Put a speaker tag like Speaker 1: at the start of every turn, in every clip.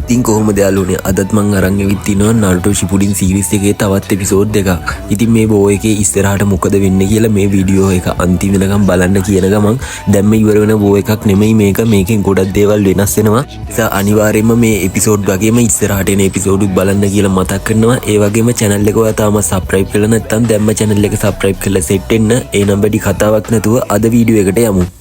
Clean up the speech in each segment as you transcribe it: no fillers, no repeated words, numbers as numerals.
Speaker 1: ඉතින් කොහොමද යාළුවනේ, අදත් මං අරන් ඇවිත් තිනවා නරුටෝ ෂිපුඩින් සීරීස් එකේ තවත් එපිසෝඩ් දෙකක්. ඉතින් මේ වෝ එකේ ඉස්සරහට මොකද වෙන්නේ කියලා මේ වීඩියෝ එක අන්තිම වෙනකම් බලන්න කියන ගමන්, දැන්ම ඉවර වෙන වෝ එකක් නෙමෙයි මේක. මේකෙන් ගොඩක් දේවල් වෙනස් වෙනවා. නිසා අනිවාර්යයෙන්ම මේ එපිසෝඩ් වගේම ඉස්සරහට එන එපිසෝඩුත් බලන්න කියලා මතක් කරනවා. ඒ වගේම channel එක ඔයා තාම subscribe කරලා නැත්නම් දැන්ම channel එක subscribe කරලා සෙට් වෙන්න. එහෙනම් වැඩි කතාවක් නැතුව අද වීඩියෝ එකට යමු.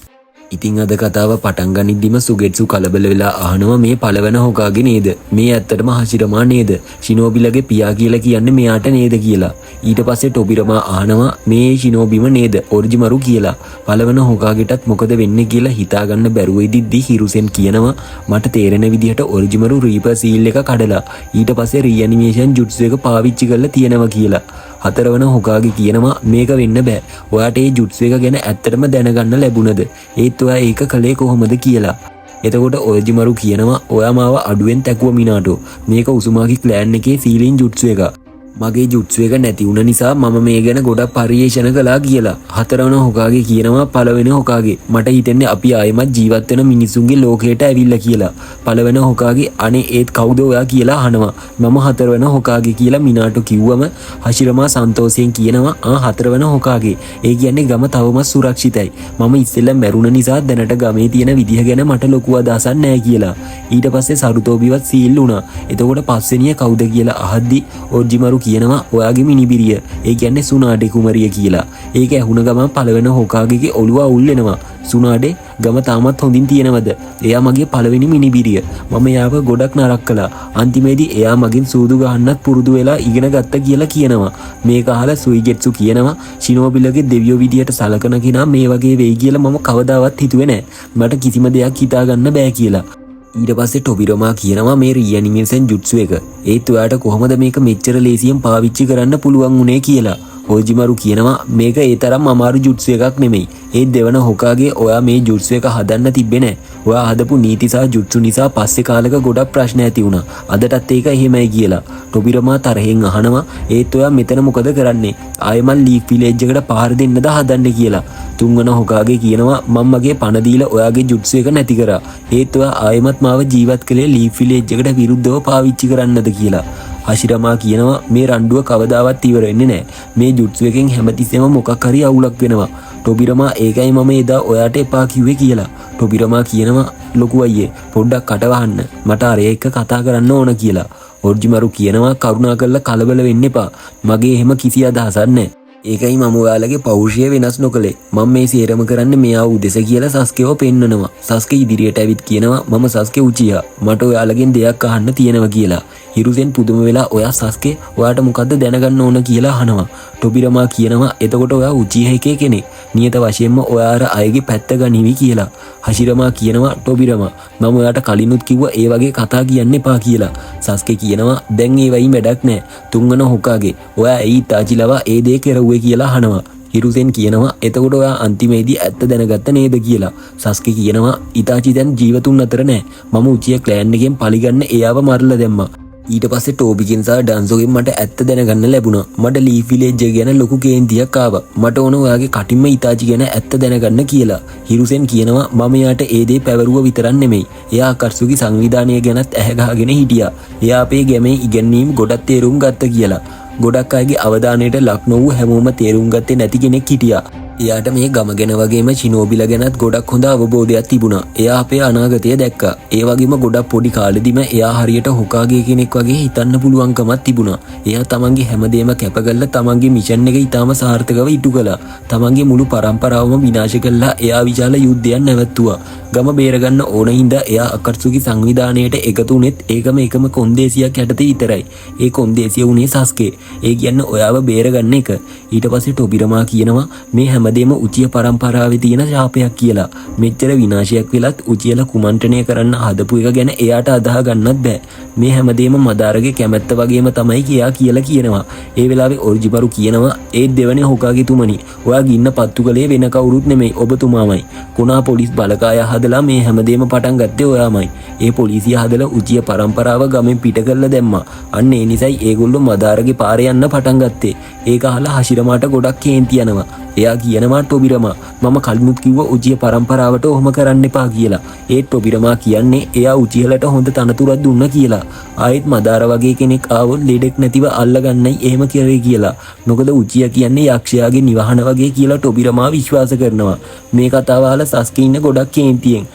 Speaker 1: ඉතින් අද කතාව පටන් ගනිද්දිම සුගෙට්සු කලබල වෙලා අහනවා, මේ පළවන හොකාගේ නේද? මේ ඇත්තටම හෂිරමා නේද? ෂිනෝබිලගේ පියා කියලා කියන්නේ මෙයාට නේද කියලා. ඊට පස්සේ ටොබිරමා අහනවා, මේ ෂිනෝබිම නේද ඔරිජිමරු කියලා. පළවන හොකාගෙටත් මොකද වෙන්නේ කියලා හිතාගන්න බැරුව ඉදිද්දි හිරුසෙන් කියනවා, මට තේරෙන විදිහට ඔරිජිමරු රීපර් සීල් එක කඩලා ඊට පස්සේ රීඇනිමේෂන් ජුට්සු එක පාවිච්චි කරලා තියෙනවා කියලා. හතරවන හොකාගේ කියනවා, මේක වෙන්න බෑ. ඔයාට ඒ ජුට්සු එක ගැන ඇත්තටම දැනගන්න ලැබුණද? ඒත් ඔයා ඒක කළේ කොහොමද කියලා. එතකොට ඔරජිමරු කියනවා, ඔයා මාව අඩුවෙන් තැකුව මිනාටෝ. මේක උසුමාකි ක්ලෑන් එකේ සීලින් ජුට්සු එක. මගේ ජුට්සු එක නැති වුණ නිසා මම මේ ගැන ගොඩක් පර්යේෂණ කළා කියලා. හතරවන හොකාගේ කියනවා, පළවෙනි හොකාගේ, මට හිතෙන්නේ අපි ආයෙමත් ජීවත් වෙන මිනිසුන්ගේ ලෝකයට ඇවිල්ලා කියලා. පළවෙනි හොකාගේ අනේ ඒත් කවුද ඔයා කියලා අහනවා. මම හතරවන හොකාගේ කියලා මිනාටෝ කිව්වම හෂිරමා සන්තෝෂයෙන් කියනවා, ආ, හතරවන හොකාගේ. ඒ කියන්නේ ගම තවමත් සුරක්ෂිතයි. මම ඉස්සෙල්ලා මැරුණ නිසා දැනට ගමේ තියෙන විදිහ ගැන මට ලොකු අදහසක් නෑ කියලා. ඊට පස්සේ සරුතෝබිවත් සීල් වුණා. එතකොට පස්වෙනිය කවුද කියලා අහද්දි ඔර්ජිමරු කියනවා, ඔයාගේ මිනිබිරිය. ඒ කියන්නේ සුනාඩේ කුමරිය කියලා. ඒක ඇහුණ ගමන් පළවෙනි හොකාගේගේ ඔළුව අවුල් වෙනවා. සුනාඩේ, ගම තාමත් හොඳින් තියෙනවද? එයා මගේ පළවෙනි මිනිබිරිය. මම එයාව ගොඩක් නරක් කළා. අන්තිමේදී එයා මගෙන් සූදු ගහන්නත් පුරුදු වෙලා ඉගෙන ගත්ත කියලා කියනවා. මේක අහලා සුයිගෙට්සු කියනවා, ෂිනෝබිලගේ දෙවියෝ විදියට සලකන කෙනා මේ වගේ වෙයි කියලා මම කවදාවත් හිතුවේ නෑ. මට කිසිම දෙයක් හිතා ගන්න බෑ කියලා. ඊට පස්සේ ටොබිරමා කියනවා, මේ රීඇනිමේෂන් ජුට්සු එක. ඒත් ඔයාට කොහොමද මේක මෙච්චර ලේසියෙන් පාවිච්චි කරන්න පුළුවන් වුනේ කියලා. ඔජිමරු කියනවා, මේක ඒ තරම් අමාරු ජුට්සු එකක් නෙමෙයි. ඒත් දෙවන හොකාගේ, ඔයා මේ ජුට්සු එක හදන්න තිබ්බේ නෑ. ඔයා හදපු නීති සහ ජුට්සු නිසා පස්සේ කාලෙක ගොඩක් ප්‍රශ්න ඇති වුණා. අදටත් ඒක එහෙමයි කියලා. ටොබිරමා තරහෙන් අහනවා, ඒත් ඔයා මෙතන මොකද කරන්නේ? ආයෙමත් ලීෆ් විලේජ් එකට පහර දෙන්නද හදන්නේ කියලා. තුන්වන හොකාගේ කියනවා, මම මගේ පණ දීලා ඔයාගේ ජුට්සු එක නැති කරා. ඒත් ඔයා ආයෙමත් මාව ජීවත් කළේ ලීෆ් විලේජ් එකට විරුද්ධව පාවිච්චි කරන්නද කියලා. හෂිරමා කියනවා, මේ රණ්ඩුව කවදාවත් ඉවර වෙන්නේ නෑ. මේ ජුට්සු එකෙන් හැමතිස්සෙම මොකක් හරි අවුලක් වෙනවා. ටොබිරමා, ඒකයි මම එදා ඔයාට එපා කිව්වේ කියලා. ටොබිරමා කියනවා, ලොකු අයියේ, පොඩ්ඩක් කට වහන්න. මට අර එක්ක කතා කරන්න ඕන කියලා. ඔර්ජිමරු කියනවා, කරුණා කරලා කලබල වෙන්න එපා. මගේ එහෙම කිසි අදහසක් නෑ. ඒකයි මම ඔයාලගේ පෞරුෂය වෙනස් නොකළේ. මම මේ සේරම කරන්නේ මෙයා උදෙස කියලා සස්කේව පෙන්නනවා. සස්කේ ඉදිරියට ඇවිත් කියනවා, මම සස්කේ උචිහා. මට ඔයාලගෙන් දෙයක් අහන්න තියෙනවා කියලා. හිරුසෙන් පුදුම වෙලා, ඔයා සස්කේ, ඔයාට මොකද්ද දැනගන්න ඕන කියලා අහනවා. ටොබිරමා කියනවා, එතකොට ඔයා උචිහා එකේ කෙනෙක්. නියත වශයෙන්ම ඔයා අර අයගේ පැත්ත ගනිවි කියලා. හෂිරමා කියනවා, ටොබිරමා, මම ඔයාට කලිනුත් කිව්වා ඒ වගේ කතා කියන්න එපා කියලා. සස්කේ කියනවා, දැන් ඒ වයින් වැඩක් නෑ. තුන්වන හොකාගේ, ඔයා ඇයි ඉතාචි ලවා ඒ දේ කෙරුවේ කියලා අහනවා. හිරුසෙන් කියනවා, එතකොට ඔයා අන්තිමේදී ඇත්ත දැනගත්ත නේද කියලා. සස්කේ කියනවා, ඉතාචි දැන් ජීවතුන් අතර නෑ. මම උචිහා ක්ලෑන් එකෙන් පලිගන්න එයාව මරලා දැම්මා. ඊට පස්සේ ටෝබිගෙන් සහ ඩන්සෝගෙන් මට ඇත්ත දැනගන්න ලැබුණා. මට ලීෆ් විලේජ් එක ගැන ලොකු කේන්තියක් ආවා. මට ඕන ඔයාගේ කටින්ම ඉතාචි ගැන ඇත්ත දැනගන්න කියලා. හිරුසෙන් කියනවා, මම එයාට ඒ දේ පැවරුව විතරක් නෙමෙයි. එයා අකට්සුකි සංවිධානය ගැනත් ඇහැ ගහගෙන හිටියා. එයා අපේ ගැමේ ඉගැන්වීම් ගොඩක් තේරුම් ගත්ත කියලා. ගොඩක් අයගේ අවධානයට ලක් නොවූ, හැමෝම තේරුම් ගත්තේ නැති කෙනෙක් හිටියා. එයාට මේ ගම ගැන වගේම ෂිනෝබිලා ගැනත් ගොඩක් හොඳ අවබෝධයක් තිබුණා. එයා අපේ අනාගතය දැක්කා. ඒ වගේම ගොඩක් පොඩි කාලෙදිම එයා හරියට හොකාගේ කෙනෙක් වගේ හිතන්න පුළුවන්කමක් තිබුණා. එයා තමන්ගේ හැමදේම කැප කරලා තමන්ගේ මිෂන් එක ඉතාම සාර්ථකව ඉටු කළා. තමන්ගේ මුළු පරම්පරාවම විනාශ කළා. එයා විශාල යුද්ධයක් නැවැත්තුවා. ගම බේරගන්න ඕන හින්දා එයා අකට්සුකි සංවිධානයට එකතු වුණෙත් ඒකම එකම කොන්දේසියක් යටතේ විතරයි. ඒ කොන්දේසිය වුණේ සස්කේ. ඒ කියන්නේ ඔයාව බේරගන්න එක. ඊට පස්සේ ටොබිරමා කියනවා, මේ හැමදේම උචිහා පරම්පරාවේ තියෙන ශාපයක් කියලා. මෙච්චර විනාශයක් වෙලත් උචිහලා කුමන්ත්‍රණය කරන්න හදපු එක ගැන එයාට අදාහ ගන්නත් බෑ. මේ හැමදේම මදාරගේ කැමැත්ත වගේම තමයි කියා කියලා කියනවා. ඒ වෙලාවේ ඔර්ජිමරු කියනවා, ඒත් දෙවනි හොකාගේ තුමනි, ඔයා ගින්න පත්තු කළේ වෙන කවුරුත් නෙමෙයි, ඔබතුමාමයි. කොනා පොලිස් බලකාය හදලා මේ හැමදේම පටන් ගත්තේ ඔයාමයි. ඒ පොලිසිය හදලා උචිහා පරම්පරාව ගමෙන් පිට කරලා දැම්මා. අන්න ඒ නිසයි ඒගොල්ලෝ මදාරගේ පාරේ යන්න පටන් ගත්තේ. ඒක අහලා හෂිරමාට ගොඩක් කේන්ති යනවා. එයා කියනවා, "ටොබිරමා, මම කලිනුත් කිව්ව උචිය පරම්පරාවට ඔහොම කරන්න එපා කියලා." ඒත් ටොබිරමා කියන්නේ එයා උචිහලට හොඳ තනතුරක් දුන්න කියලා. ආයෙත් මදාර වගේ කෙනෙක් ආවොත් ලෙඩෙක් නැතිව අල්ලගන්නයි එහෙම කරේ කියලා. මොකද උචිය කියන්නේ යක්ෂයාගේ නිවහන වගේ කියලා ටොබිරමා විශ්වාස කරනවා. මේ කතාව අහලා සස්කේ ඉන්න ගොඩක් කේන්තියෙන්.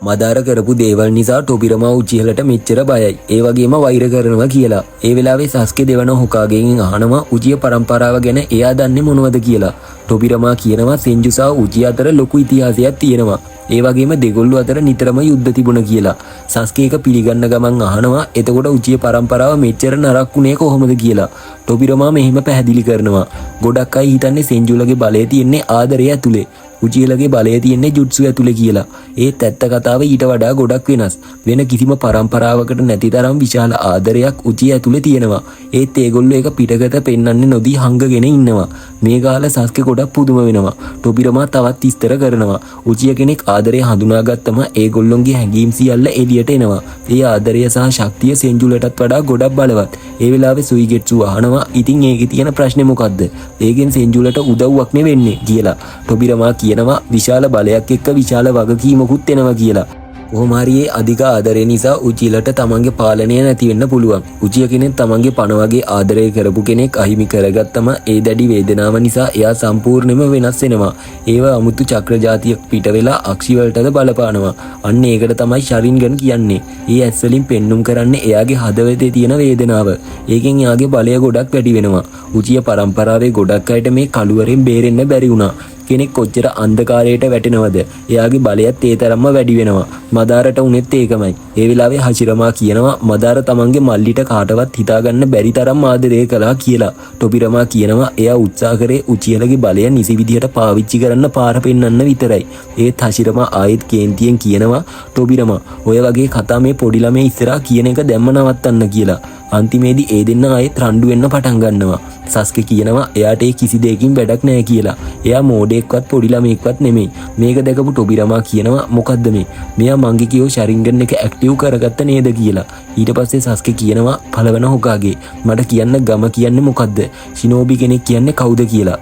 Speaker 1: මදාර කරපු දේවල් නිසා ටොබිරමා උචිහලට මෙච්චර බයයි. ඒ වගේම වෛර කරනවා කියලා. ඒ වෙලාවේ සස්කේ දෙවන හොකාගෙන් අහනවා උචිය පරම්පරාව ගැන එයා දන්නේ මොනවද කියලා. ටොබිරමා කියනවා සෙන්ජු සහ උචිය අතර ලොකු ඉතිහාසයක් තියෙනවා. ඒ වගේම දෙගොල්ලෝ අතර නිතරම යුද්ධ තිබුණ කියලා. සස්කේ ඒක පිළිගන්න ගමන් අහනවා, එතකොට උචිය පරම්පරාව මෙච්චර නරක වුණේ කොහොමද කියලා. ටොබිරමා මෙහෙම පැහැදිලි කරනවා. ගොඩක් අය හිතන්නේ සෙන්ජුලගේ බලය තියෙන්නේ ආදරය ඇතුලේ, උචියලගේ බලය තියෙන්නේ ජුට්සු ඇතුලේ කියලා. ඒත් ඇත්ත කතාව ඊට වඩා ගොඩක් වෙනස්. වෙන කිසිම පරම්පරාවකට නැති තරම් විශාල ආදරයක් උචිය ඇතුලේ තියෙනවා. ඒත් ඒගොල්ලෝ ඒක පිටගත පෙන්වන්නේ නොදී හංගගෙන ඉන්නවා. මේ කාල සස්කේ ගොඩක් පුදුම වෙනවා. ටොබිරමා තවත් විස්තර කරනවා. උචිය කෙනෙක් ආදරය හඳුනාගත්තම ඒගොල්ලොන්ගේ හැඟීම් සියල්ල එළියට එනවා. ඒ ආදරය සහ ශක්තිය සෙන්ජුලටත් වඩා ගොඩක් බලවත්. ඒ වෙලාවේ සුයිගෙට්සු අහනවා, ඉතින් ඒකේ තියෙන ප්‍රශ්නේ මොකද්ද? ඒකෙන් සෙන්ජුලට උදව්වක් නේ වෙන්නේ කියලා. ටොබිරමා කියනවා විශාල බලයක් එක්ක විශාල වගකීමකුත් එනවා කියලා. කොහොම හරි ඒ අධික ආදරය නිසා උචිලට තමන්ගේ පාලනය නැති වෙන්න පුළුවන්. උචිය කෙනෙක් තමන්ගේ පණ වගේ ආදරය කරපු කෙනෙක් අහිමි කරගත්තම ඒ දැඩි වේදනාව නිසා එයා සම්පූර්ණයෙන්ම වෙනස් වෙනවා. ඒව අමුතු චක්‍ර ජාතියක් පිට වෙලා අක්ෂි වලටද බලපානවා. අන්න ඒකට තමයි ශරින්ගන් කියන්නේ. ඒ ඇස් වලින් පෙන්නුම් කරන්නේ එයාගේ හදවතේ තියෙන වේදනාව. ඒකෙන් එයාගේ බලය ගොඩක් වැඩි වෙනවා. උචිය පරම්පරාවේ ගොඩක් අයට මේ කළුවරෙන් බේරෙන්න බැරි වුණා. කෙනෙක් කොච්චර අන්ධකාරයට වැටෙනවද, එයාගේ බලයත් ඒ තරම්ම වැඩි වෙනවා. මදාරට උනෙත් ඒකමයි. ඒ වෙලාවේ හෂිරමා කියනවා මදාර තමන්ගේ මල්ලිට කාටවත් හිතාගන්න බැරි තරම් ආදරය කළා කියලා. ටොබිරමා කියනවා එයා උත්සාහ කරේ උචියලගේ බලය නිසි විදිහට පාවිච්චි කරන්න පාර පෙන්වන්න විතරයි. ඒත් හෂිරමා ආයෙත් කේන්තියෙන් කියනවා, "ටොබිරමා, ඔය වගේ කතා මේ පොඩි ළමයි ඉස්සරහා කියන එක දැම්ම නවත්තන්න" කියලා. අන්තිමේදී ඒ දෙන්න ආයෙත් රණ්ඩු වෙන්න පටන් ගන්නවා. සස්කේ කියනවා එයාට ඒ කිසි දෙයකින් වැඩක් නෑ කියලා. එයා මෝඩයෙක්වත් පොඩි ළමයෙක්වත් නෙමෙයි. මේක දැකපු ටොබිරමා කියනවා, මොකද්ද මේ? මෙයා මංගේ කියෝ ශරින්ගන් එක ඇක්ටිව් කරගත්ත නේද කියලා. ඊට පස්සේ සස්කේ කියනවා, පළවන හොකාගේ, මට කියන්න ගම කියන්නේ මොකද්ද? ෂිනෝබි කෙනෙක් කියන්නේ කවුද කියලා.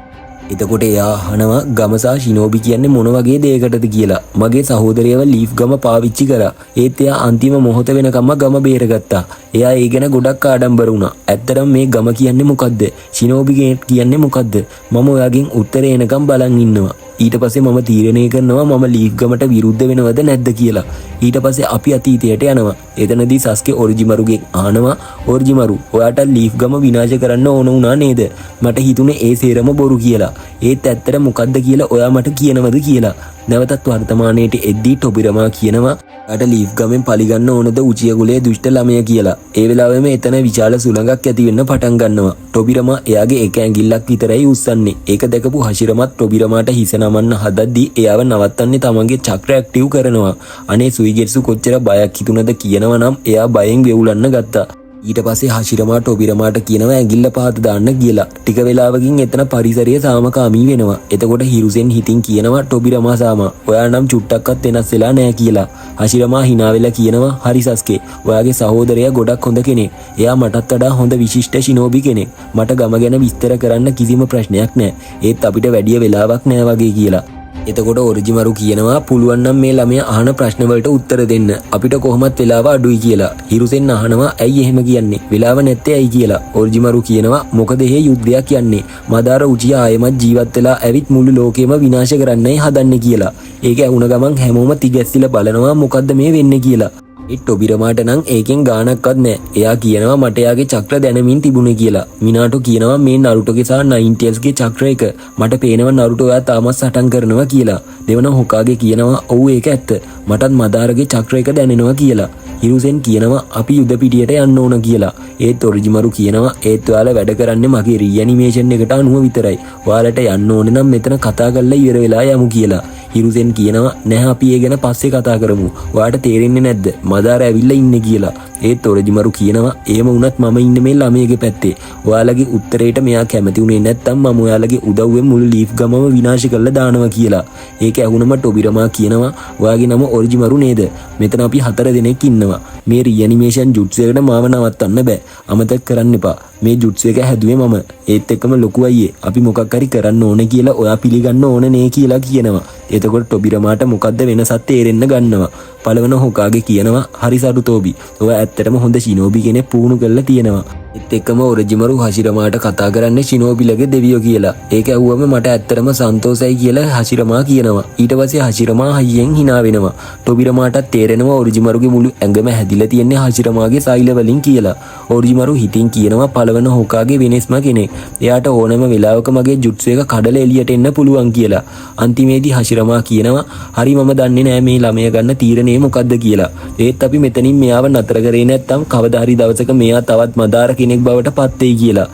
Speaker 1: එතකොට එයා අහනවා ගම සහ ෂිනෝබි කියන්නේ මොන වගේ දෙයකටද කියලා. මගේ සහෝදරයව ලීෆ් ගම පාවිච්චි කරා. ඒත් එයා අන්තිම මොහොත වෙනකම්ම ගම බේරගත්තා. එයා ඒ ගැන ගොඩක් ආඩම්බර වුණා. ඇත්තටම මේ ගම කියන්නේ මොකද්ද? ෂිනෝබි කියන්නේ මොකද්ද? මම ඔයාගෙන් උත්තරේ එනකම් බලන් ඉන්නවා. ඊට පස්සේ මම තීරණය කරනවා මම ලීෆ් ගමට විරුද්ධ වෙනවද නැද්ද කියලා. ඊට පස්සේ අපි අතීතයට යනවා. එතනදී සස්කේ ඔරිජිමරුගෙන් අහනවා, "ඔරිජිමරු, ඔයාට ලීෆ් ගම විනාශ කරන්න ඕන වුණා නේද? මට හිතුනේ ඒ සේරම බොරු කියලා. ඒත් ඇත්තට මොකද්ද කියලා ඔයා මට කියනවද?" කියලා. නැවතත් වර්තමානයේට එද්දී ටොබිරමා කියනවා ඔයාට ලීෆ් ගමෙන් පලිගන්න ඕනද උචිය කුලයේ දුෂ්ට ළමයා කියලා. ඒ වෙලාවෙම එතන විශාල සුළඟක් ඇති වෙන්න පටන් ගන්නවා. ටොබිරමා එයාගේ එක ඇඟිල්ලක් විතරයි උස්සන්නේ. ඒක දැකපු හෂිරමත් ටොබිරමාට හිස නමන්න හදද්දී එයාව නවත්තන්නේ තමන්ගේ චක්‍ර ඇක්ටිව් කරනවා. අනේ සුයිගෙට්සු කොච්චර බයක් හිතුණද කියනවා නම්, එයා බයෙන් වෙවුලන්න ගත්තා. ඊට පස්සේ හෂිරමා ටොබිරමාට කියනවා ඇඟිල්ල පහත දාන්න කියලා. ටික වෙලාවකින් එතන පරිසරය සාමකාමී වෙනවා. එතකොට හිරුසෙන් හිතින් කියනවා, "ටොබිරමා සාමා, ඔයා නම් චුට්ටක්වත් වෙනස් වෙලා නෑ" කියලා. හෂිරමා හිනා වෙලා කියනවා, "හරි සස්කේ, ඔයාගේ සහෝදරයා ගොඩක් හොඳ කෙනෙක්. එයා මටත් වඩා හොඳ විශිෂ්ට ෂිනෝබි කෙනෙක්. මට ගම ගැන විස්තර කරන්න කිසිම ප්‍රශ්නයක් නෑ. ඒත් අපිට වැඩිය වෙලාවක් නෑ වගේ" කියලා. එතකොට ඔරිජිමරු කියනවා පුළුවන් නම් මේ ළමයා අහන ප්‍රශ්න වලට උත්තර දෙන්න. අපිට කොහොමත් වෙලාව අඩුයි කියලා. හිරුසෙන් අහනවා ඇයි එහෙම කියන්නේ? වෙලාව නැත්තේ ඇයි කියලා. ඔරිජිමරු කියනවා මොකද එහෙ යුද්ධයක් යන්නේ. මදාර උචියා ආයෙමත් ජීවත් වෙලා ඇවිත් මුළු ලෝකෙම විනාශ කරන්නයි හදන්නේ කියලා. ඒක ඇහුණ ගමන් හැමෝම තිගැස්සිලා බලනවා මොකද්ද මේ වෙන්නේ කියලා. ඒ ටොබිරමාට නම් ඒකෙන් ගාණක්වත් නෑ. එයා කියනවා මට එයාගේ චක්‍ර දැනමින් තිබුණේ කියලා. මිනාටෝ කියනවා මේ නරුටෝගේ සහ නයින් ටේල්ස්ගේ චක්‍ර එක. මට පේනවා නරුටෝ ඔයා තාමත් සටන් කරනවා කියලා. දෙවන හොකාගේ කියනවා ඔව්, ඒක ඇත්ත. මටත් මදාරගේ චක්‍ර එක දැනෙනවා කියලා. හිරුසෙන් කියනවා අපි යුද පිටියට යන්න ඕන කියලා. ඒත් ඔරිජිමරු කියනවා ඒත් ඔයාලා වැඩ කරන්නේ මගේ රීඇනිමේෂන් එකට අනුව විතරයි. ඔයාලට යන්න ඕනේ නම් මෙතන කතා කරලා ඉවර වෙලා යමු කියලා. හිරුසෙන් කියනවා නැහැ, අපි ඒ ගැන පස්සේ කතා කරමු. ඔයාට තේරෙන්නේ නැද්ද? මදාර ඇවිල්ලා ඉන්නේ කියලා. ඒත් ඔරොචිමරු කියනවා එහෙම වුණත් මම ඉන්නේ මේ ළමයාගේ පැත්තේ. ඔයාලගේ උත්තරේට මෙයා කැමති වුණේ නැත්තම් මම ඔයාලගේ උදව්වෙන් මුළු ලීෆ් ගමම විනාශ කරලා දානවා කියලා. ඒක ඇහුනම ටොබිරමා කියනවා ඔයාගේ නම ඔරොචිමරු නේද? මෙතන අපි හතර දෙනෙක් ඉන්නවා. මේ රීඇනිමේෂන් ජුට්සු එකට මාව නවත්තන්න බෑ. අමතක කරන්න එපා. මේ ජුට්සු එක හැදුවේ මම. ඒත් එක්කම ලොකු අයියේ අපි මොකක් හරි කරන්න ඕනේ කියලා ඔයා පිළිගන්න ඕන නේ කියලා කියනවා. එතකොට ටොබිරමාට මොකද්ද වෙනසක් තේරෙන්න ගන්නවා. පළවන හොකාගේ කියනවා හරි සරුතෝබි. ඔයා ඇත්තටම හොඳ ෂිනෝබි කෙනෙක් පුහුණු කරලා තියෙනවා. ඒත් එක්කම ඔරොචිමරු හෂිරමාට කතා කරන්නේ ෂිනෝබිලගේ දෙවියෝ කියලා. ඒක ඇහුවම මට ඇත්තටම සන්තෝෂයි කියලා හෂිරමා කියනවා. ඊට පස්සේ හෂිරමා හයියෙන් හිනා වෙනවා. ටොබිරමාටත් තේරෙනවා ඔරොචිමරුගේ මුළු ඇඟම හැදිලා තියෙන්නේ හෂිරමාගේ සෛල වලින් කියලා. ඔරොචිමරු හිතින් කියනවා පළවන හොකාගේ වෙනස්ම කෙනෙක්. එයාට ඕනෑම වෙලාවක මගේ ජුට්සු එක කඩලා එළියට එන්න පුළුවන් කියලා. අන්තිමේදී හෂිරමා කියනවා හරි මම දන්නේ නෑ මේ ළමයා ගන්න තීරණය මොකද්ද කියලා. ඒත් අපි මෙතනින් මෙයාව නතර කරේ නැත්තම් කවදා හරි දවසක මෙයා තවත් මදාර කෙනෙක් බවට පත් වෙයි කියලා.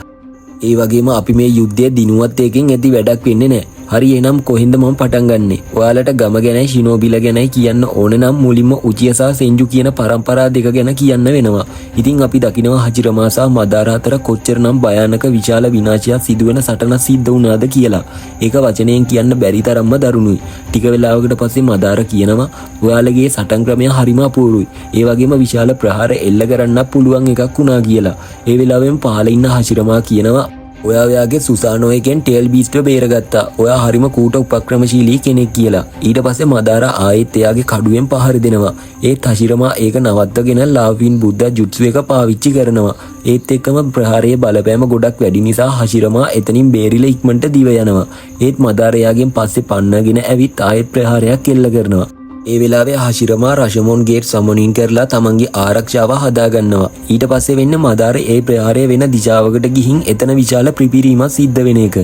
Speaker 1: ඒ වගේම අපි මේ යුද්ධය දිනුවත් එකෙන් ඇති වැඩක් වෙන්නේ නෑ. හරි එහෙනම් කොහෙන්ද මම පටන් ගන්නෙ? ඔයාලට ගම ගැනයි ෂිනෝබිලා ගැනයි කියන්න ඕන නම් මුලින්ම උචිය සහ සෙන්ජු කියන පරම්පරා දෙක ගැන කියන්න වෙනවා. ඉතින් අපි දකිනවා හජිරමා සහ මදාර අතර කොච්චරනම් භයානක විශාල විනාශයක් සිදුවෙන සටනක් සිද්ධ වුණාද කියලා. ඒක වචනයෙන් කියන්න බැරි තරම්ම දරුණුයි. ටික වෙලාවකට පස්සේ මදාර කියනවා ඔයාලගේ සටන් ක්‍රමය හරිම අපූරුයි. ඒ වගේම විශාල ප්‍රහාර එල්ල කරන්නත් පුළුවන් එකක් වුණා කියලා. ඒ වෙලාවෙම පහළ ඉන්න හෂිරමා කියනවා ඔයා ඔයාගේ සුසානෝ එකෙන් ටේල් බීස්ට්ව බේරගත්තා. ඔයා හරිම කූට උපක්‍රමශීලී කෙනෙක් කියලා. ඊට පස්සේ මදාර ආයෙත් එයාගේ කඩුවෙන් පහර දෙනවා. ඒත් හෂිරමා ඒක නවත්තගෙන ලාවින් බුද්ධ ජුට්සු එක පාවිච්චි කරනවා. ඒත් එක්කම ප්‍රහාරයේ බලපෑම ගොඩක් වැඩි නිසා හෂිරමා එතනින් බේරිලා ඉක්මනට දිව යනවා. ඒත් මදාර එයාගෙන් පස්සේ පන්නගෙන ඇවිත් ආයෙත් ප්‍රහාරයක් එල්ල කරනවා. ඒ වෙලාවේ හෂිරමා රෂමොන් ගේට් සමනින් කරලා තමන්ගේ ආරක්ෂාව හදාගන්නවා. ඊට පස්සේ වෙන්නේ මදාර ඒ ප්‍රහාරය වෙන දිශාවකට ගිහින් එතන විශාල පිපිරීමක් සිද්ධ වෙන එක.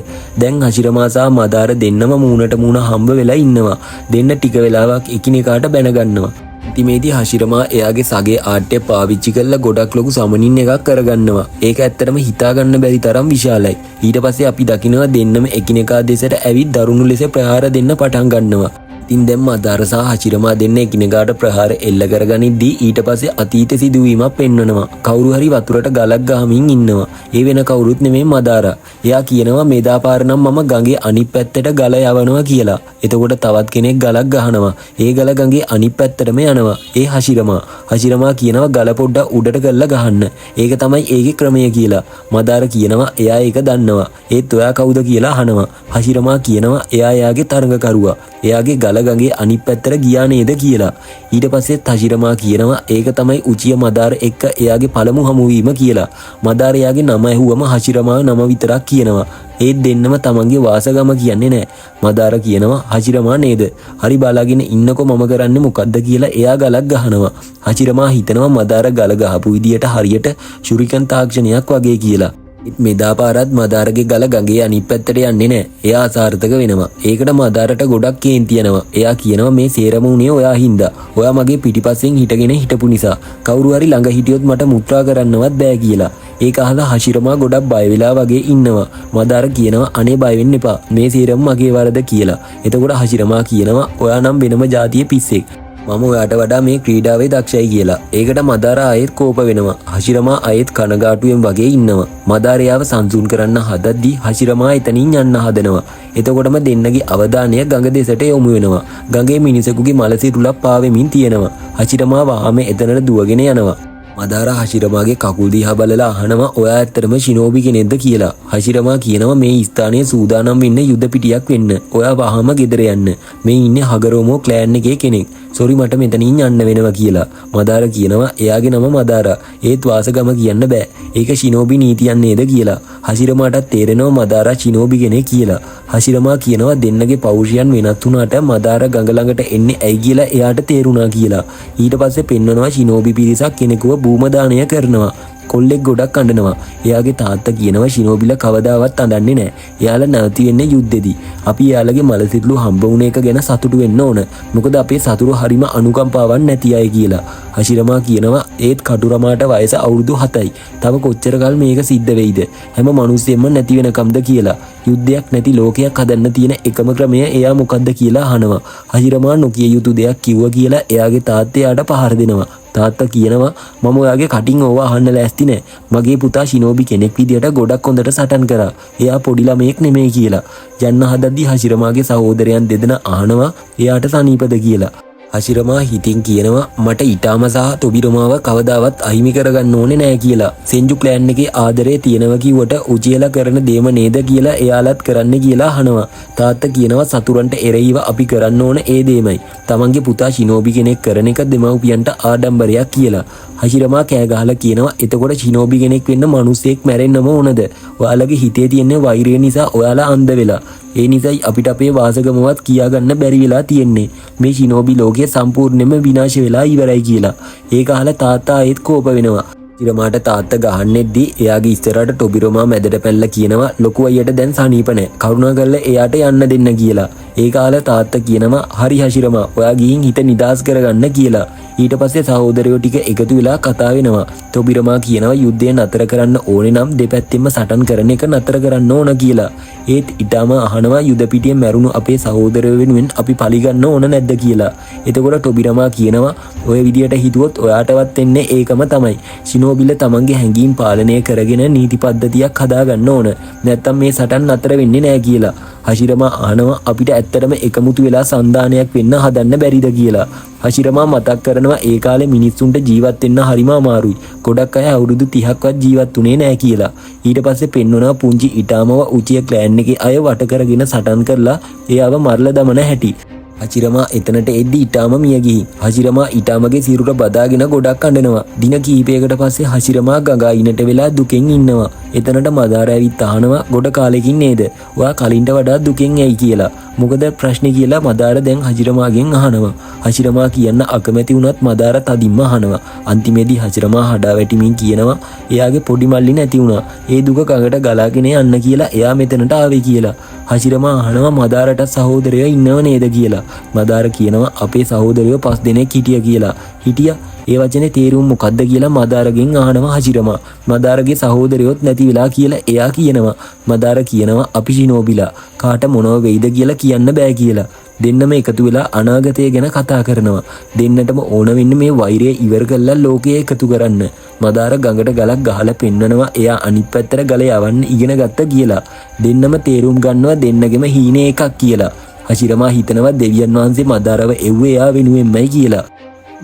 Speaker 1: දැන් හෂිරමා සහ මදාර දෙන්නම මූණට මූණ හම්බ වෙලා ඉන්නවා. දෙන්න ටික වෙලාවක් එකිනෙකාට බැන ගන්නවා. අන්තිමේදී හෂිරමා එයාගේ සගේ ආට්ටය පාවිච්චි කරලා ගොඩක් ලොකු සමනින් එකක් කරගන්නවා. ඒක ඇත්තටම හිතා ගන්න බැරි තරම් විශාලයි. ඊට පස්සේ අපි දකිනවා දෙන්නම එකිනෙකා දෙසට ඇවිත් දරුණු ලෙස ප්‍රහාර දෙන්න පටන් ගන්නවා. ඉතින් දැන් මදාර සහ හෂිරමා දෙන්න එකිනෙකාට ප්‍රහාර එල්ල කරගනිද්දී ඊට පස්සේ අතීත සිදුවීමක් පෙන්වනවා. කවුරු හරි වතුරට ගලක් ගහමින් ඉන්නවා. ඒ වෙන කවුරුත් නෙමෙයි මදාරා. එයා කියනවා මෙදා පාර නම් මම ගඟේ අනිත් පැත්තට ගල යවනවා කියලා. එතකොට තවත් කෙනෙක් ගලක් ගහනවා. ඒ ගල ගඟේ අනිත් පැත්තටම යනවා. ඒ හෂිරමා. හෂිරමා කියනවා ගල පොඩ්ඩක් උඩට කරලා ගහන්න. ඒක තමයි ඒකේ ක්‍රමය කියලා. මදාර කියනවා එයා ඒක දන්නවා. ඒත් ඔයා කවුද කියලා අහනවා. හෂිරමා කියනවා එයා එයාගේ තරඟකරුවා. එයාගේ ගල ගඟේ අනිත් පැත්තට ගියා නේද කියලා. ඊට පස්සේ හෂිරමා කියනවා ඒක තමයි උචිය මදාර එක්ක එයාගේ පළමු හමුවීම කියලා. මදාර එයාගේ නම ඇහුවම හෂිරමා නම විතරක් කියනවා. ඒත් දෙන්නම තමන්ගේ වාසගම කියන්නේ නෑ. මදාර කියනවා හෂිරමා නේද? හරි බලාගෙන ඉන්නකො මම කරන්නේ මොකද්ද කියලා එයා ගලක් ගහනවා. හෂිරමා හිතනවා මදාර ගල ගහපු විදියට හරියට ෂුරිකන් තාක්ෂණයක් වගේ කියලා. මෙදා පාරත් මදාරගේ ගල ගඟේ අනිත් පැත්තට යන්නේ නෑ. එයා අසාර්ථක වෙනවා. ඒකට මදාරට ගොඩක් කේන්ති යනවා. එයා කියනවා මේ සේරම උනේ ඔයා හින්දා. ඔයා මගේ පිටිපස්සෙන් හිටගෙන හිටපු නිසා. කවුරු හරි ළඟ හිටියොත් මට මුත්‍රා කරන්නවත් බෑ කියලා. ඒක අහලා හෂිරමා ගොඩක් බය වෙලා වගේ ඉන්නවා. මදාර කියනවා අනේ බය වෙන්න එපා. මේ සේරම මගේ වරද කියලා. එතකොට හෂිරමා කියනවා ඔයා නම් වෙනම ජාතියේ පිස්සෙක්. මම ඔයාට වඩා මේ ක්‍රීඩාවේ දක්ෂයි කියලා. ඒකට මදාර ආයෙත් කෝප වෙනවා. හෂිරමා ආයෙත් කනගාටුවෙන් වගේ ඉන්නවා. මදාර එයාව සංසුන් කරන්න හදද්දී හෂිරමා එතනින් යන්න හදනවා. එතකොටම දෙන්නගේ අවධානය ගඟ දෙසට යොමු වෙනවා. ගඟේ මිනිසෙකුගේ මල සිරුරක් පාවෙමින් තියෙනවා. හෂිරමා වහාම එතනට දුවගෙන යනවා. මදාර හෂිරමාගේ කකුල් දිහා බලලා අහනවා ඔයා ඇත්තටම ෂිනෝබි කෙනෙක්ද කියලා. හෂිරමා කියනවා මේ ස්ථානයේ සූදානම් වෙන්න යුද පිටියක් වෙන්න. ඔයා වහාම ගෙදර යන්න. මේ ඉන්නේ හගරෝමෝ ක්ලෑන් එකේ කෙනෙක්. සොරි මට මෙතනින් යන්න වෙනවා කියලා. මදාර කියනවා එයාගේ නම මදාරා. ඒත් වාසගම කියන්න බෑ. ඒක ෂිනෝබි නීතියක් නේද කියලා. හෂිරමාටත් තේරෙනවා මදාරා ෂිනෝබි කෙනෙක් කියලා. හෂිරමා කියනවා දෙන්නගේ පෞරුෂයන් වෙනස් වුණාට මදාර ගඟ ළඟට එන්නේ ඇයි කියලා එයාට තේරුණා කියලා. ඊට පස්සේ පෙන්වනවා ෂිනෝබි පිරිසක් කෙනෙකුව භූමදානය කරනවා. කොල්ලෙක් ගොඩක් අඬනවා. එයාගේ තාත්තා කියනවා ෂිනෝබිලා කවදාවත් අඬන්නේ නෑ. එයාලා නැවති වෙන්නේ යුද්ධෙදි. අපි එයාලගේ මල සිරුරු හම්බ වුණ එක ගැන සතුටු වෙන්න ඕන. මොකද අපේ සතුරු හරිම අනුකම්පාවක් නැති අය කියලා. හෂිරමා කියනවා ඒත් කටුරමාට වයස අවුරුදු 7යි. තව කොච්චර කල් මේක සිද්ධ වෙයිද? හැම මිනිස්සෙම නැති වෙනකම්ද කියලා. යුද්ධයක් නැති ලෝකයක් හදන්න තියෙන එකම ක්‍රමය එයා මොකද්ද කියලා අහනවා. හෂිරමා නොකිය යුතු දෙයක් කිව්වා කියලා එයාගේ තාත්තා එයාට පහර දෙනවා. තාත්තා කියනවා මම ඔයාගේ කටින් ඕවා අහන්න ලෑස්ති නෑ. මගේ පුතා ෂිනෝබි කෙනෙක් විදියට ගොඩක් හොඳට සටන් කරා. එයා පොඩි ළමයෙක් නෙමෙයි කියලා. යන්න හදද්දි හෂිරමාගේ සහෝදරයන් දෙදෙනා අහනවා එයාට සනීපද කියලා. හෂිරමා හිතින් කියනවා මට ඉටාම සහ ටොබිරමාව කවදාවත් අහිමි කරගන්න ඕනේ නෑ කියලා. සෙන්ජු ක්ලෑන් එකේ ආදරේ තියෙනවා කිව්වට උචියලා කරන දේම නේද කියලා එයාලත් කරන්නේ කියලා අහනවා. තාත්තා කියනවා සතුරන්ට එරෙහිව අපි කරන්න ඕන ඒ දේමයි. තමන්ගේ පුතා ෂිනෝබි කෙනෙක් කරන එක දෙමව්පියන්ට ආඩම්බරයක් කියලා. හෂිරමා කෑ ගහලා කියනවා එතකොට ෂිනෝබි කෙනෙක් වෙන්න මිනිස්සෙක් මැරෙන්නම ඕනද? ඔයාලගේ හිතේ තියෙන වෛරය නිසා ඔයාලා අන්ධ වෙලා. ඒ නිසායි අපිට අපේ වාසගමවත් කියාගන්න බැරි වෙලා තියෙන්නේ. මේ ෂිනෝබි ලෝකය සම්පූර්ණයෙන්ම විනාශ වෙලා ඉවරයි කියලා. ඒක අහලා තාත්තා ආයෙත් කෝප වෙනවා. හෂිරමාට තාත්තා ගහන්න එද්දි එයාගේ ඉස්සරහට ටොබිරොමා මැදට පැනලා කියනවා ලොකු අයියට දැන් සනීප නෑ. කරුණා කරලා එයාට යන්න දෙන්න කියලා. ඒක අහලා තාත්තා කියනවා හරි හෂිරමා, ඔයා ගිහින් හිත නිදහස් කරගන්න කියලා. ඊට පස්සේ සහෝදරයෝ ටික එකතු වෙලා කතා වෙනවා. ටොබිරමා කියනවා යුද්ධය නතර කරන්න ඕනේ නම් දෙපැත්තෙන්ම සටන් කරන එක නතර කරන්න ඕන කියලා. ඒත් ඉටාම අහනවා යුද පිටියේ මැරුණු අපේ සහෝදරයෝ වෙනුවෙන් අපි පලිගන්න ඕන නැද්ද කියලා. එතකොට ටොබිරමා කියනවා ඔය විදියට හිතුවොත් ඔයාටවත් වෙන්නේ ඒකම තමයි. ෂිනෝබිල තමන්ගේ හැඟීම් පාලනය කරගෙන නීති පද්ධතියක් හදාගන්න ඕන. නැත්තම් මේ සටන් නතර වෙන්නේ නෑ කියලා. හෂිරමා අහනවා අපිට ඇත්තටම එකමුතු වෙලා සන්ධානයක් වෙන්න හදන්න බැරිද කියලා. හෂිරමා මතක් කරනවා ඒ කාලේ මිනිස්සුන්ට ජීවත් වෙන්න හරිම අමාරුයි. ගොඩක් අය අවුරුදු 30ක්වත් ජීවත් වුණේ නෑ කියලා. ඊට පස්සේ පෙන්වනවා පුංචි ඉටාමව උචිය ක්ලෑන් එකේ අය වට කරගෙන සටන් කරලා එයාව මරලා දමන හැටි. හචිරමා එතනට එද්දි ඉටාම මිය ගිහින්. හචිරමා ඉටාමගේ සිරුර බදාගෙන ගොඩක් අඬනවා. දින කිහිපයකට පස්සේ හචිරමා ගඟ අයිනට වෙලා දුකෙන් ඉන්නවා. එතනට මදාර ඇවිත් අහනවා ගොඩ කාලෙකින් නේද? ඔයා කලින්ට වඩා දුකෙන් ඇයි කියලා. මොකද ප්‍රශ්නේ කියලා මදාර දැන් හචිරමාගෙන් අහනවා. හචිරමා කියන්න අකමැති වුණත් මදාර තදින්ම අහනවා. අන්තිමේදී හචිරමා හඩා වැටීමින් කියනවා එයාගේ පොඩි මල්ලි නැති වුණා. ඒ දුක ගඟට ගලාගෙන යන්න කියලා එයා මෙතනට ආවේ කියලා. හචිරමා අහනවා මදාරට සහෝදරයෝ ඉන්නව නේද කියලා. මදාර කියනවා අපේ සහෝදරයෝ 5 දෙනෙක් හිටිය කියලා. හිටියා, ඒ වචනේ තේරුම මොකද්ද කියලා මදාරගෙන් අහනවා හචිරමා. මදාරගේ සහෝදරයොත් නැති වෙලා කියලා එයා කියනවා. මදාර කියනවා අපි ෂිනෝබිලා කාට මොනව වෙයිද කියලා කියන්න බෑ කියලා. දෙන්නම එකතු වෙලා අනාගතය ගැන කතා කරනවා. දෙන්නටම ඕන වෙන්නේ මේ වෛරය ඉවර කරලා ලෝකය එකතු කරන්න. මදාර ගඟට ගලක් ගහලා පෙන්නනවා එයා අනිත් පැත්තට ගල යවන්න ඉගෙන ගත්ත කියලා. දෙන්නම තේරුම් ගන්නවා දෙන්නගෙම හීනේ එකක් කියලා. හෂිරමා හිතනවා දෙවියන් වහන්සේ මදාරව එව්වේ එයා වෙනුවෙන්මයි කියලා.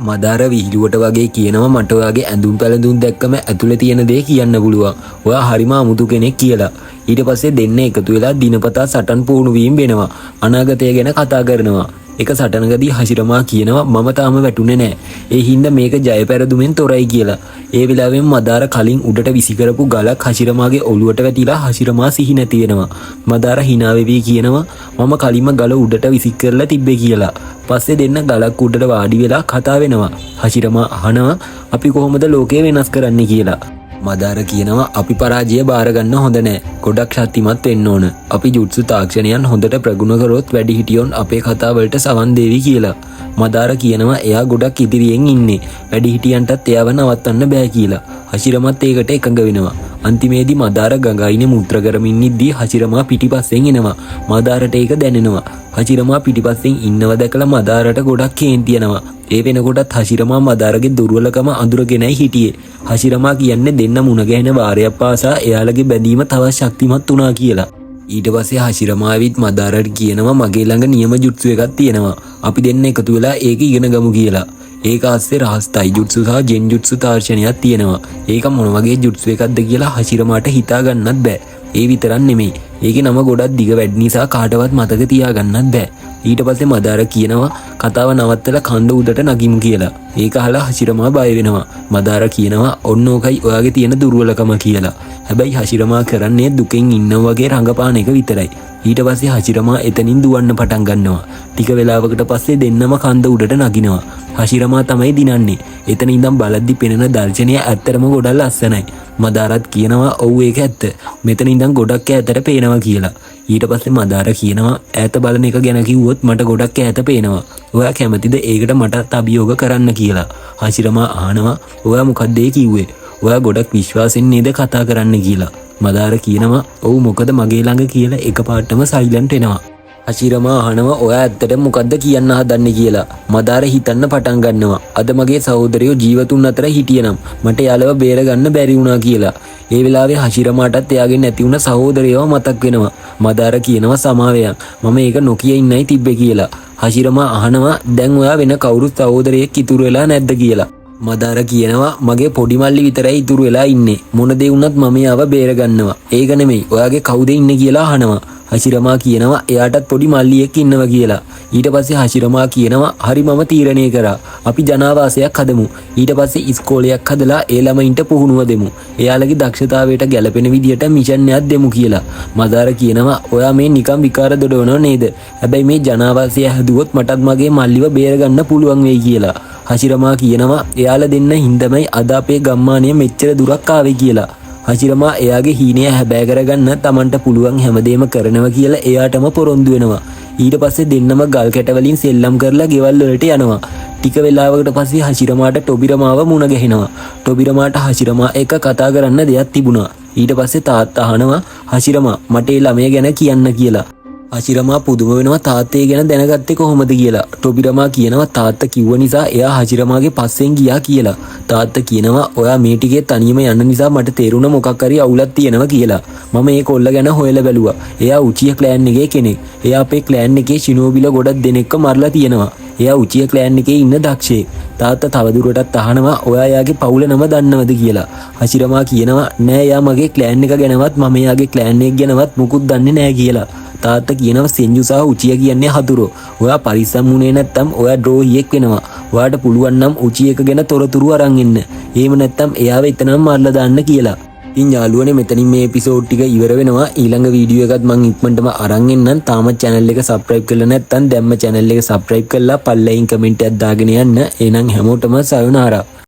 Speaker 1: මදාර විහිළුවට වගේ කියනවා මට ඔයාගේ ඇඳුම් පැළඳුම් දැක්කම ඇතුලේ තියෙන දේ කියන්න පුළුවන්. ඔයා හරිම අමුතු කෙනෙක් කියලා. ඊට පස්සේ දෙන්න එකතු වෙලා දිනපතා සටන් පුහුණු වීම වෙනවා. අනාගතය ගැන කතා කරනවා. එක සටනකදී හෂිරමා කියනවා මම තාම වැටුනේ නෑ. ඒ හින්දා මේක ජය පැරදුමෙන් තොරයි කියලා. ඒ වෙලාවෙන් මදාර කලින් උඩට විසි කරපු ගලක් හෂිරමාගේ ඔළුවට වැටිලා හෂිරමා සිහි නැති වෙනවා. මදාර හිනා වෙවි කියනවා මම කලින්ම ගල උඩට විසි කරලා තිබ්බේ කියලා. පස්සේ දෙන්න ගලක් උඩට වාඩි වෙලා කතා වෙනවා. හෂිරමා අහනවා අපි කොහොමද ලෝකය වෙනස් කරන්නේ කියලා. මදාර කියනවා අපි පරාජය බාරගන්න හොඳ නෑ. ගොඩක් ශක්තිමත් වෙන්න ඕන. අපි ජුට්සු තාක්ෂණයන් හොඳට ප්‍රගුණ කරොත් වැඩිහිටියොන් අපේ කතාවලට සවන් දේවි කියලා. මදාර කියනවා එයා ගොඩක් ඉදිරියෙන් ඉන්නේ. වැඩිහිටියන්ටත් එයාව නවත්තන්න බෑ කියලා. හෂිරමත් ඒකට එකඟ වෙනවා. අන්තිමේදී මදාර ගඟ අයිනේ මුත්‍ර කරමින් ඉද්දී හෂිරමා පිටිපස්සෙන් එනවා. මදාරට ඒක දැනෙනවා. හෂිරමා පිටිපස්සෙන් ඉන්නව දැකලා මදාරට ගොඩක් කේන්ති යනවා. ඒ වෙනකොටත් හෂිරමා මදාරගේ දුර්වලකම අඳුරගෙනයි හිටියේ. හෂිරමා කියන්නේ දෙන්න මුණ ගැහෙන වාරයක් පාසා එයාලගේ බැඳීම තවත් ශක්තිමත් වුණා කියලා. ඊට පස්සේ හෂිරමා ඇවිත් මදාරට කියනවා මගේ ළඟ නියම ජුට්සු එකක් තියෙනවා. අපි දෙන්න එකතු වෙලා ඒක ඉගෙන ගමු කියලා. ඒක අස්සේ රහස් තයිජුට්සු සහ ජෙන්ජුට්සු තාක්ෂණයක් තියෙනවා. ඒක මොන වගේ ජුට්සු එකක්ද කියලා හෂිරමාට හිතා ගන්නත් බෑ. ඒ විතරක් නෙමෙයි. ඒකේ නම ගොඩක් දිග වැඩි නිසා කාටවත් මතක තියාගන්නත් බෑ. ඊට පස්සේ මදාර කියනවා කතාව නවත්තලා කන්ද උඩට නගිමු කියලා. ඒක අහලා හෂිරමා බය වෙනවා. මදාර කියනවා ඔන්න ඕකයි ඔයාගේ තියෙන දුර්වලකම කියලා. හැබැයි හෂිරමා කරන්නේ දුකෙන් ඉන්නවා වගේ රඟපාන එක විතරයි. ඊට පස්සේ හෂිරමා එතනින් දුවන්න පටන් ගන්නවා. ටික වෙලාවකට පස්සේ දෙන්නම කන්ද උඩට නගිනවා. හෂිරමා තමයි දිනන්නේ. එතන ඉඳන් බලද්දි පෙනෙන දර්ශනය ඇත්තටම ගොඩක් ලස්සනයි. මදාරත් කියනවා ඔව් ඒක ඇත්ත. මෙතන ඉඳන් ගොඩක් ඈතට පේනවා කියලා. ඊට පස්සේ මදාර කියනවා ඈත බලන එක ගැන කිව්වොත් මට ගොඩක් ඈත පේනවා. ඔයා කැමතිද ඒකට මටත් අභියෝග කරන්න කියලා. හෂිරමා අහනවා ඔයා මොකද්ද ඒ කිව්වේ? ඔයා ගොඩක් විශ්වාසෙන් නේද කතා කරන්න කියලා. මදාර කියනවා ඔව් මොකද මගේ ළඟ කියලා එකපාරටම සයිලන්ට් එනවා. හෂිරමා අහනවා ඔයා ඇත්තට මොකද්ද කියන්න හදන්නේ කියලා. මදාර හිතන්න පටන් ගන්නවා. අද මගේ සහෝදරයෝ ජීවතුන් අතර හිටියනම් මට එයාලව බේරගන්න බැරි වුණා කියලා. ඒ වෙලාවේ හෂිරමාටත් එයාගේ නැති වුණ සහෝදරයව මතක් වෙනවා. මදාර කියනවා සමාවෙයන්, මම ඒක නොකිය ඉන්නයි තිබ්බේ කියලා. හෂිරමා අහනවා දැන් ඔයා වෙන කවුරුත් සහෝදරයෙක් ඉතුරු වෙලා නැද්ද කියලා. මදාර කියනවා මගේ පොඩි මල්ලි විතරයි ඉතුරු වෙලා ඉන්නේ. මොන දේ වුණත් මම එයාව බේරගන්නවා. ඒක නෙමෙයි, ඔයාගේ කවුද ඉන්නේ කියලා අහනවා. හෂිරමා කියනවා එයාටත් පොඩි මල්ලියෙක් ඉන්නවා කියලා. ඊට පස්සේ හෂිරමා කියනවා හරි, මම තීරණය කරා. අපි ජනාවාසයක් හදමු. ඊට පස්සේ ඉස්කෝලයක් හදලා ඒ ළමයින්ට පුහුණුව දෙමු. එයාලගේ දක්ෂතාවයට ගැලපෙන විදියට මිෂන් එකක් දෙමු කියලා. මදාර කියනවා ඔයා මේ නිකන් විකාර දොඩවනව නේද? හැබැයි මේ ජනාවාසය හැදුවොත් මටත් මගේ මල්ලිව බේරගන්න පුළුවන් වෙයි කියලා. හෂිරමා කියනවා එයාලා දෙන්න හින්දමයි අද අපේ ගම්මානය මෙච්චර දුරක් ආවේ කියලා. හෂිරමා එයාගේ හීනය හැබෑ කරගන්න තමන්ට පුළුවන් හැමදේම කරනවා කියලා එයාටම පොරොන්දු වෙනවා. ඊට පස්සේ දෙන්නම ගල් කැට වලින් සෙල්ලම් කරලා ගෙවල් වලට යනවා. ටික වෙලාවකට පස්සේ හෂිරමාට ටොබිරමාව මුණ ගැහෙනවා. ටොබිරමාට හෂිරමා එක්ක කතා කරන්න දෙයක් තිබුණා. ඊට පස්සේ තාත්තා අහනවා හෂිරමා, මට ඒ ළමයා ගැන කියන්න කියලා. හෂිරමා පුදුම වෙනවා තාත්තේ ගැන දැනගත්තේ කොහොමද කියලා. ටොබිරමා කියනවා තාත්තා කිව්ව නිසා එයා හෂිරමාගේ පස්සෙන් ගියා කියලා. තාත්තා කියනවා ඔයා මේ ටිකේ තනියම යන නිසා මට තේරුණා මොකක් හරි අවුලක් තියෙනවා කියලා. මම ඒ කොල්ල ගැන හොයලා බැලුවා. එයා උචිය ක්ලෑන් එකේ කෙනෙක්. එයා අපේ ක්ලෑන් එකේ ෂිනෝබිලා ගොඩක් දෙනෙක්ව මරලා තියෙනවා. එයා උචිය ක්ලෑන් එකේ ඉන්න දක්ෂයෙක්. තාත්තා තවදුරටත් අහනවා ඔයා එයාගේ පවුල නම දන්නවද කියලා. හෂිරමා කියනවා නෑ, එයා මගේ ක්ලෑන් එක ගැනවත් මම එයාගේ ක්ලෑන් එක ගැනවත් මුකුත් දන්නේ නෑ කියලා. තාත්තා කියනවා සෙන්ජු සහ උචිය කියන්නේ හතුරෝ. ඔයා පරිස්සම් වුණේ නැත්තම් ඔයා ද්‍රෝහියෙක් වෙනවා. ඔයාට පුළුවන් නම් උචිය එක ගැන තොරතුරු අරන් එන්න. එහෙම නැත්තම් එයාව එතනම මරලා දාන්න කියලා. ඉතින් යාළුවනේ, මෙතනින් මේ එපිසෝඩ් ටික ඉවර වෙනවා. ඊළඟ වීඩියෝ එකත් මං ඉක්මනටම අරන් එන්නම්. තාමත් channel එක subscribe කරලා නැත්තම් දැම්ම channel එක subscribe කරලා පල්ලෙහින් කමෙන්ට් එකක් දාගෙන යන්න. එහෙනම් හැමෝටම සයොනාරා.